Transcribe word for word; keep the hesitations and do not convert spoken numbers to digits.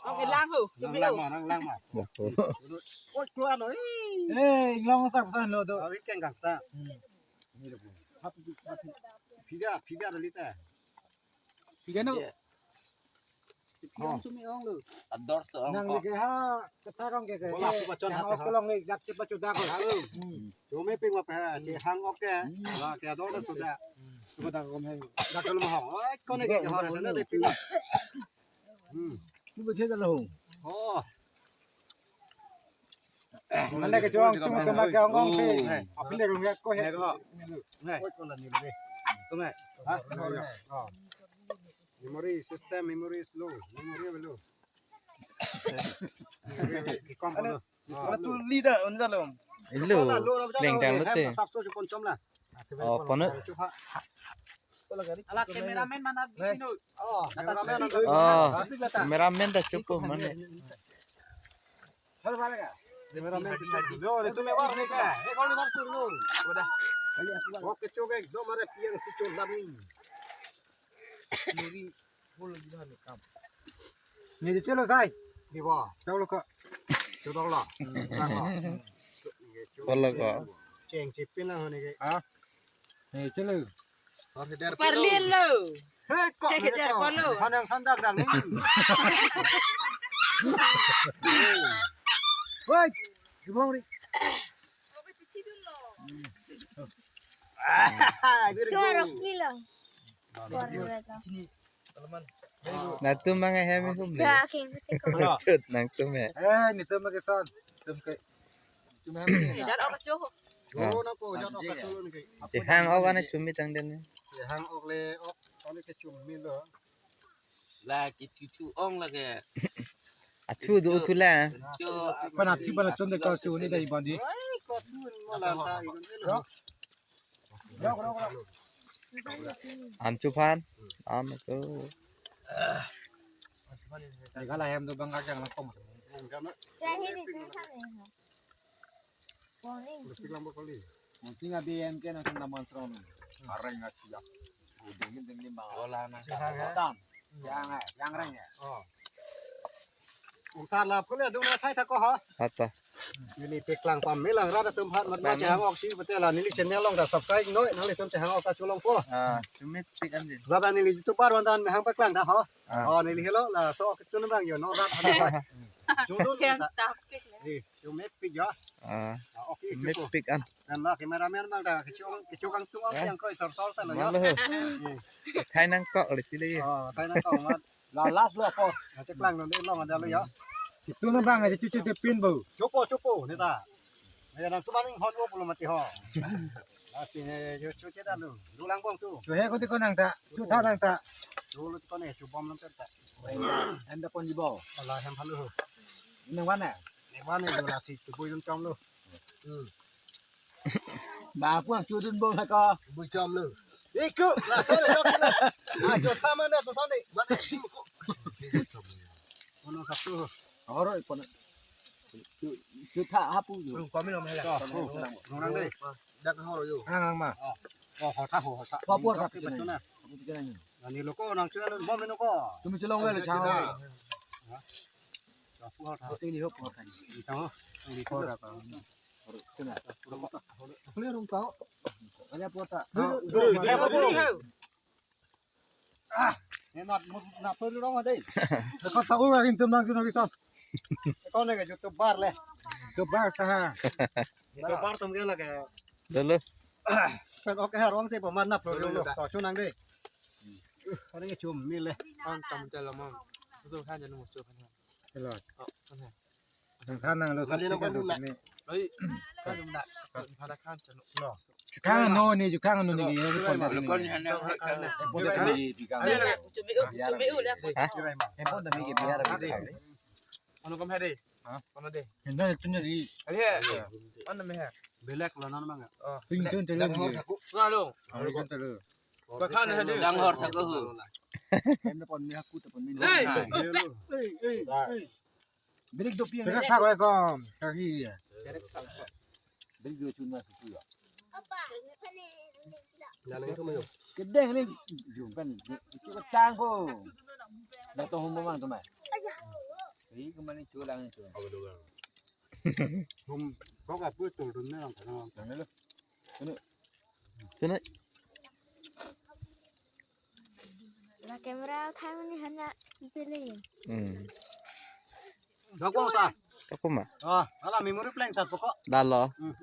Oke, lang ho. Lang, lang ma, lang, lang ma. Oi, keluar lo. Eh, lang sa sa no do. Awit keng kang ta. Phiga, phiga do lita. Phiga no. Iya. Ong sumi ong lo. Ador so ong. Nang ko. Lagi ha, ketarong ke ke. Bola suka chon ha, ha, ha. Oke, long ni jak cepat sudah ko. Halo. Hmm. Cumi ping apa ha, cehang oke. Hmm. Lah, ke ador sudah. Hmm. Suka dah ko meng. Dah kalau mau. Oi, kone ke hor sana de ping. Hmm. Lu betul dah lo. Oh. Mana ke chuang tu sama ke ong ong si. Oh. Apil le rung ya ko he. Oi, ko la ni le. Tung hai. Ha? Oh. Memory system, memory slow, memory low. Memory, memory, memory. Kom, kom, kom. Ano tu lida, unda lom. Hello. Lengkang lo te. Sap so chupon chom la. Oh, pon. Ala cameraman mana bikin lo. Oh, cameraman. Oh, cameraman ta chupo mane. Cameraman. Lo, itu lewat nih, Kak. Eh, kalau lewat tuh, lo. Udah. Oke, cok, ekdom ada piang si chon dam ni. Muri, bolo juga nih, kam. Ni di chelo sai. Di ba. Tahu lo, Kak. Tahu lo. Tahu lo. Tahu lo, Kak. Cheng chipin lah ni, Kak. Ah. Ni chelo. Hor heder pelo. Parlin lo. He, kok heder pelo. Hanang handak dang ni. Woi, gimong ri. Ah, biru. Tuh, Rocky lo. Baru. Natu mangai hem hum le. Ga ke. Chut nang tum he. Eh, ni tum ke son. Tum ke. Jar ok kacho. Oh, na ko jar ok kacho ni ke. Te hang ok ana chumi tang den. Te hang ok le ok, ani ke chumi lo. La ke chu chu ong la ke. Achu do chu la. Chu. Pana thi pana chon de ka chu ni dai bandi. Ai, ko thu mo la ta i kon lo. An chu phan. An chu. Lega la hem do bang ka jang la kom. Chahi ni tu khan ni ha. Morning. Morning abi em ke na sum naman sron. Areng achi ya. Dingin dingin bang. Ola na. Tam. Yang eh, yang reng eh. Oh. Ung sar la phule dung na thai tha ko ha. Ata. Neli peklang pam melang rat atum phat mat ma chehang ok si pate la neli channel along ta subscribe noi nanglitum chehang ok ta cholongpo. Ah, chumi pik an din. Laba neli YouTuber van dan mehang peklang ta ha. Ah. Oh, neli helo laso ok chun bang yo no rat ha. Jodun ta. Kem ta pik le. Eh, chumi pik yo. Ah. Ah, ok, chumi pik an. Dan la cameraman bang ta kechong kechong kang tung ok yang kroi sor sor ta lo yo. Malo. Eh. Thai nang kok le si le. Oh, thai nang kok mat. La last lo apor. Nanti kelang nanti long ada lo ya. Itu na bang aja cuci tepin bu. Cupo cupo ni ta. Aja nang tu bang hon wo pulo mati ho. Last ni yo cuci dah lu. Lu lang bong tu. Cuci ko ti ko nang ta. Cuci nang ta. Lu lu ko ni cubom nang ta. Enda pon di bo. Ala hem halu. Nang mana? Nang mana lu lasi cupo yun cong lu. Hmm. Ba puang chudun bong ha ko. Bu chom lu. Iku la so le yok la. Ah, jo tha mana to sande. Mana iku. Ono satu. Oro ipon. Chu chu tha hapu ju. Lu kami lo mela. Orang deh. Dak horo yo. Ang ang ma. Oh, ho tha ho tha. Ko puar ka pina. Ani lo ko nang chuna bom ni ko. Tumi chelong le chang. Ko sing di hok ko kan. Di tang. Di ko da ka. Chuna. Ko le rung tao. Kanya pota. Ah, ni nat mut na pun rong ade. Ko tao ra kin tum nang kin kin. Ko ne ka YouTuber le. YouTuber ta ha. YouTuber tum ke la ke. Dolo. Kan ok ha rong se paman nap lo lo. To chu nang de. Ko ne chum mi le. An tam te la mang. Su han jan mo chu han. Hello. Oh, san hai. Nang khan nang lo sa. Mali lo kan dun la. Ai, kan dun la. Kan pada kan chanu. Lo. Kang no ni ju kang no ni. Lo kon ni han na kan. Handphone da mi ke biar. Handphone da mi ke biar. Ano kam hai de? Ha? Ano de? Hindi, ito niya di. Ano he? Ano me he? Belek lo nan mang. Oh. Ping tun tele. Dang hor thaku. Nga lo. Ano tun tele. Bakhan hai de. Dang hor thaku hu. Em na pon mi hakut pon mi. Hey, hey, hey, hey, hey. Break do piang. Teka sa ko kom. Kaki ya. Break do chun mas tu ya. Apa? Kedeng ni jumpan. Itu ketang ko. Dah tahu memang tu mai. Ini kemana culang itu. Hum, kok apa tu dun na lang kana. Sana. Sana. La camera thai mani hanya pele. Hmm. Dakwa sa. Aku mah. Ah, ala memory plan sa pokok. Dalo. Hmm.